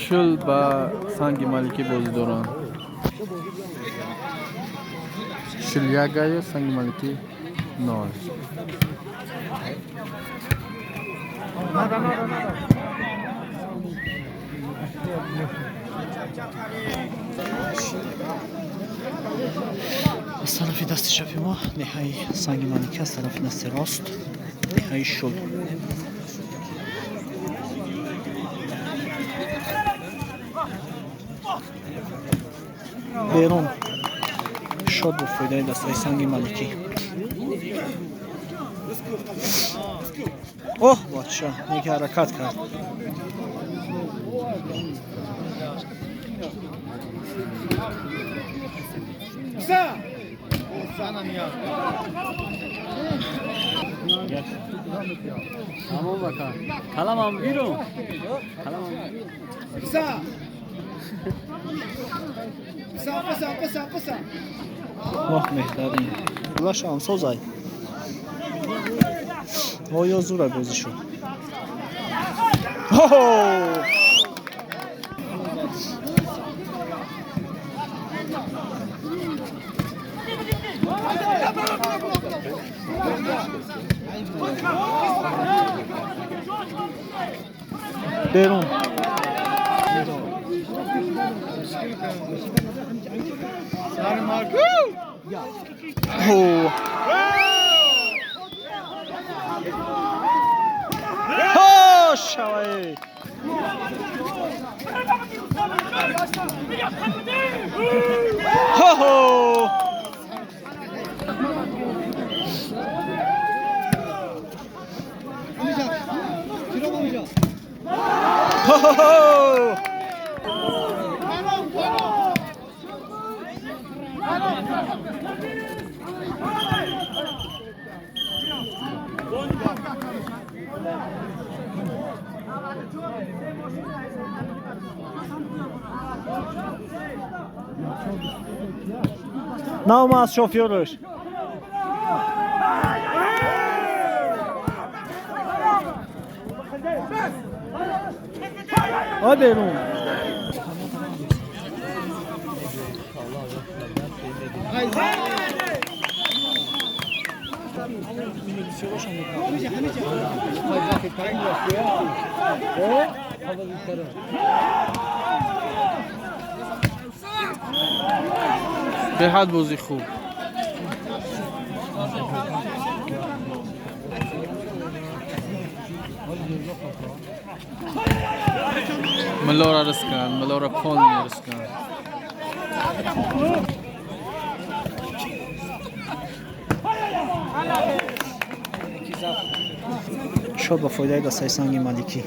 Шул ба Санги Маликӣ бозӣ доранд. Шул 1 гаю, Санги Маликӣ 0. Аз тарафи дасти чапи мо деҳаи Санги Маликӣ, аз тарафи дасти рост деҳаи Шул. Берун шод бо фоидаи дастаи Санги Маликӣ. Оҳ, бача, неки ҳаракат кард. Tamam bakalım. Kalamam buyurun. Kalamam. Воҳ, меҳтарин гулашам созай. Оё зура бозӣ шуд. Ҳо! Берун. Ҳо! Ҳо, шавай! Ҳо-ҳо! Ҳо-ҳо-ҳо! Наома аз шофёраш. Ой, берун. Беҳад бозӣ хуб. Милора рискан, Милора полный рискан. Шод ба фоидаи дастаи Санги Маликӣ.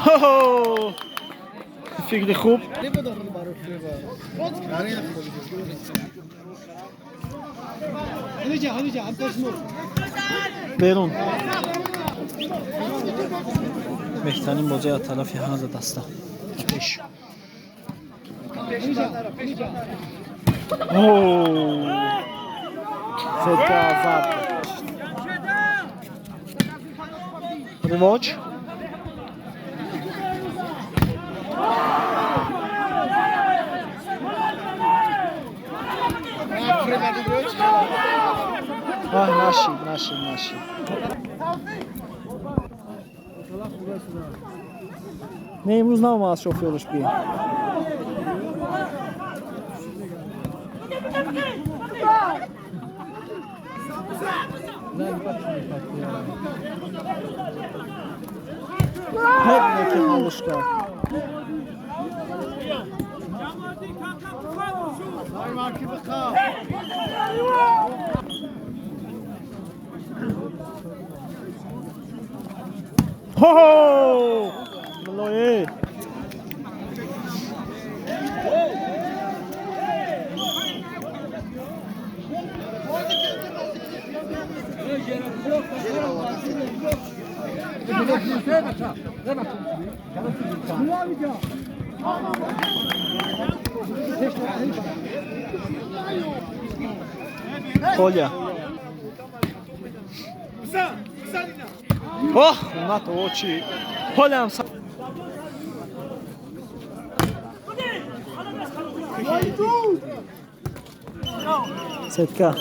Ҳо! Фикри хуб. Берун. Беҳтарин бозӣ аз тарафи ҳар даста. Ба пеш. О! Сетка зад. Ривоҷ. Оҳ, нашид, нашид, нашид. Не, имрӯз наомад аз шофёраш би. Ҳеп неки ҳаллиш кард. Хо! Муллои. Полја. Ох, НАТО очи. Полјам са. Сетка.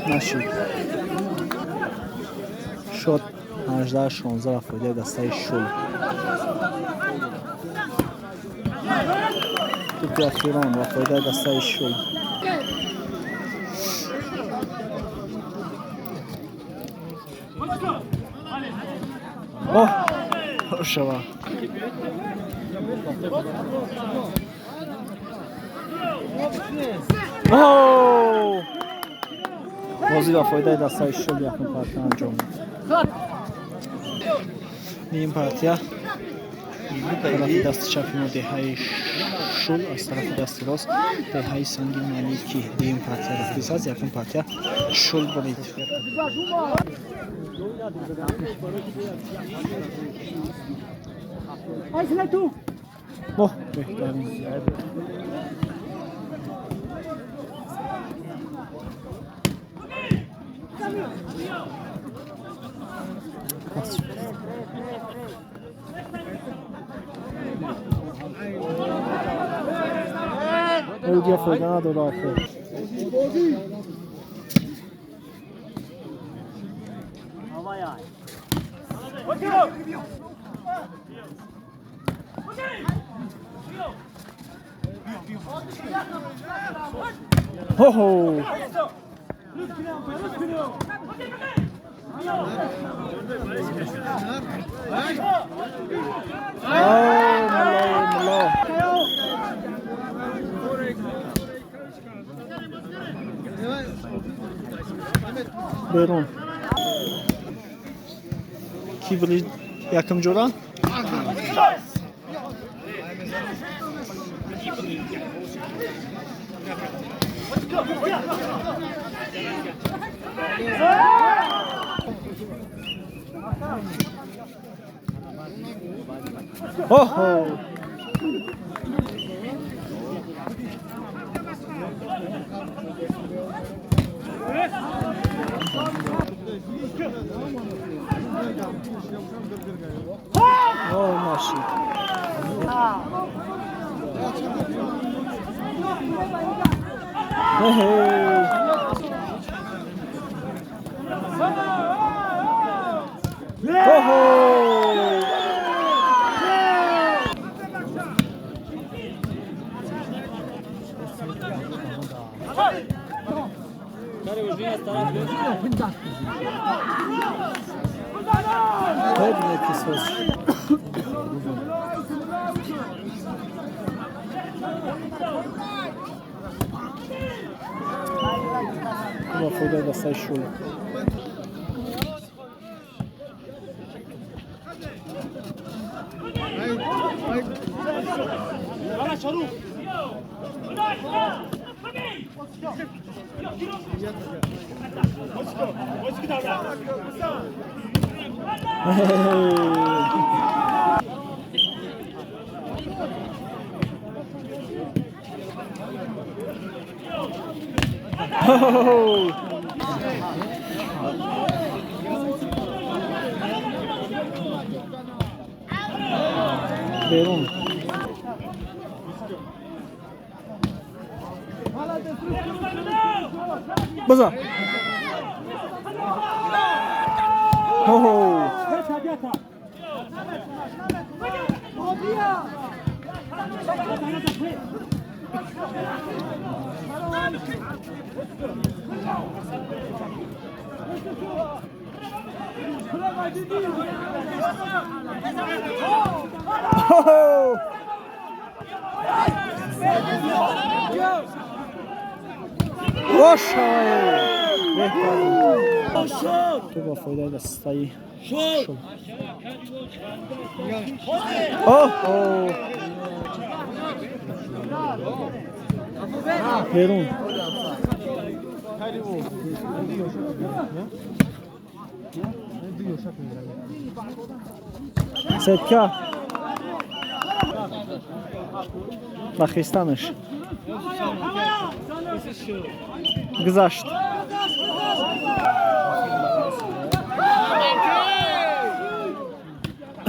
Нашид. Шот 18-16 ба фоидаи дастаи Шул. Тӯпи ахирон ба фоидаи дастаи Шул. Оҳ, шава. Оҳ! Бозӣ ба фоидаи дастаи Шул якум партия анҷом. Ним партия тарафи дасти чапи мо деҳаи Шул, аз тарафи дасти рост деҳаи Санги Малики. Дуюм партия рафтисаз, якум партия Шул бурид. Оҳ, беҳтарин. Дига фоида надора охир. Хо-хо! Мулло, мулло. Берун. Ки бурид якум ҷора? Оҳо! О, нашид. Охо! Ба фоидаи дастаи Шул. Берун. База. Хо. Ту ба фоидаи дастаи Шул. Оҳо! Берун. Сетка. Ба хистанаш. Гузашт.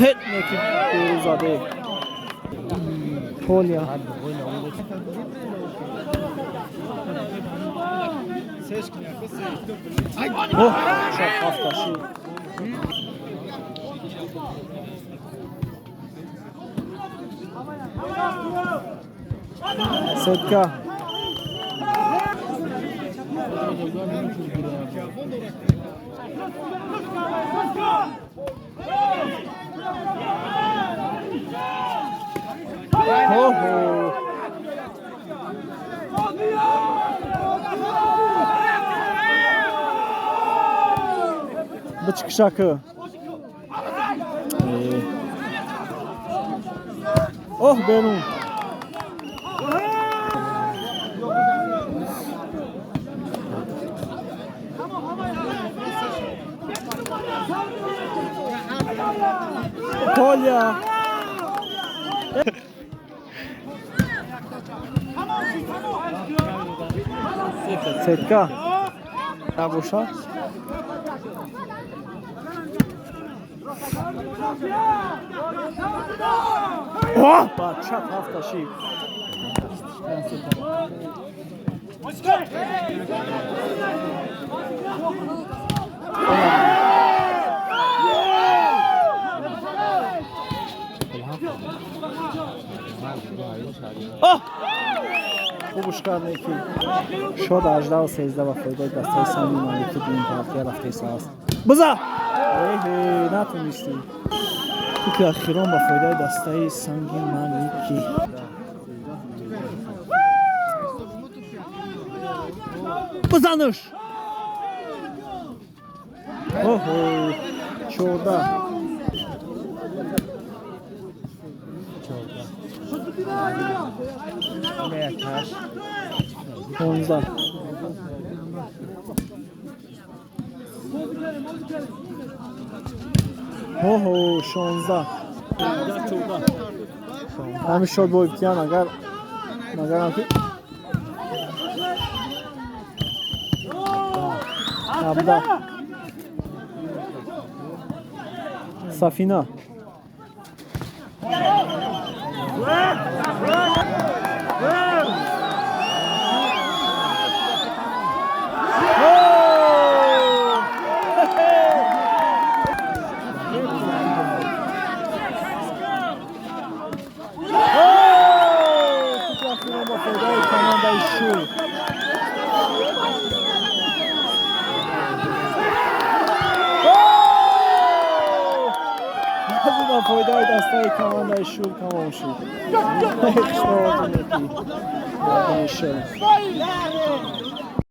Ҳет неки берузаде. Полия. Оҳ, шоп ҳафташи. Сетка. Оҳо! Бичкишакы. Оҳ, берун. Полия. Сетка. Набошад. Оҳ, ба чап ҳафташи. Оҳ! Хубуш кард неки. Шод 18-13 ба фоидаи дастаи Санги Малики дуюм партия рафтесааст. Биза! Эҳе, натонистӣ. Туки ахирон ба фоидаи дастаи Санги Малики. Бизанаш! Оҳо, 14. 15. Оҳо, 16. Ҳамин шод бо ибтиҳан агар нагарам ки 17. Сафина. Фоидаи дастаи командаи Шур тамом шуд. Хушновози неки. Шур.